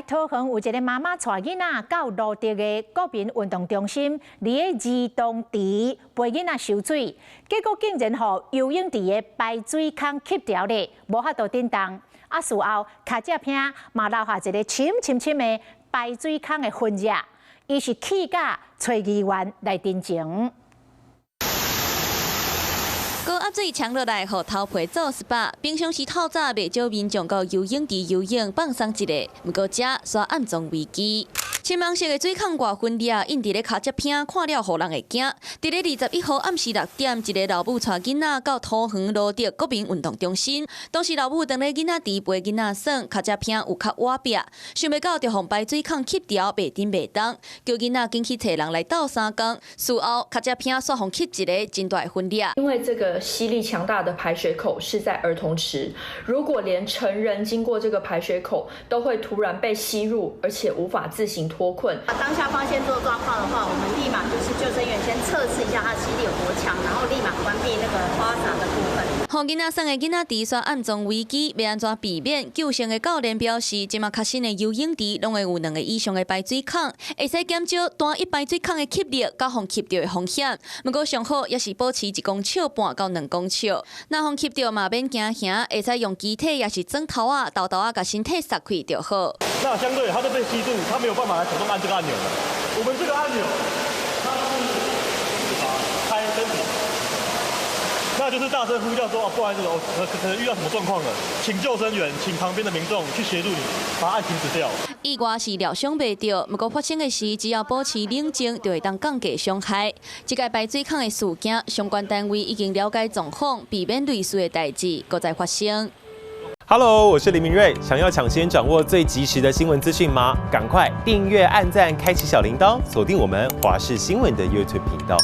桃園有一个媽媽帶囡仔到蘆竹的國民運動中心，佇个兒童池陪囡仔泅水，結果竟然予游泳池的排水孔吸著咧，無法度振動。啊，事後跤跡坪嘛留下一个深深深的排水孔的痕跡，伊是氣甲揣議員來陳情。高壓水衝落來，予頭皮做 SPA。平常時透早袂少民眾到游泳池游泳放鬆一下，毋過這煞暗藏危機。深紅色的水孔外分裂，印佇咧跤跡坪，看了予人會驚。佇咧21號暗時6點，一个老母帶囡仔到桃園蘆竹國民運動中心，當時老母當咧囡仔池陪囡仔耍，跤跡坪有較倚壁，想袂到就予排水孔吸著，袂振袂動，叫囡仔緊去揣人來鬥相共。事後跤跡坪煞予吸一个真大的分裂。因為這個吸力強大的排水口是在兒童池，如果連成人經過這個排水口，都會突然被吸入，而且無法自行脫困。當下發現這個狀況的話，我們立馬就是救生員先測試一下它吸力有多強，然後立馬關閉那個花灑的部分。予囡仔耍的囡仔池煞暗藏危機，欲按怎避免？救生的教練表示，這馬較新的游泳池攏會有兩个以上的排水孔，會使減少單一排水孔的吸力，佮予吸著的風險。毋過上好也是保持1公尺半到2公尺。若予吸著嘛免驚嚇，會使用肢體抑是枕頭仔、沓沓仔共身體捒開就好。那相對，它就被吸住，它沒有辦法來手動按這個按鈕了。我們這個按鈕，它是開身體。那就是大聲呼叫說：“哦，不好意思，我可能遇到什麼狀況了，請救生員，請旁邊的民眾去協助你，把它按停止掉。” 意外是料想袂著，毋過發生的時，只要保持冷靜，就會當降低傷害。這个排水孔的事件，相關單位已經了解狀況，避免類似的代誌閣再發生。 Hello，我是林明瑞，想要搶先掌握最及時的新聞資訊嗎？趕快訂閱、按讚、開啟小鈴鐺，鎖定我們華視新聞的 YouTube 頻道。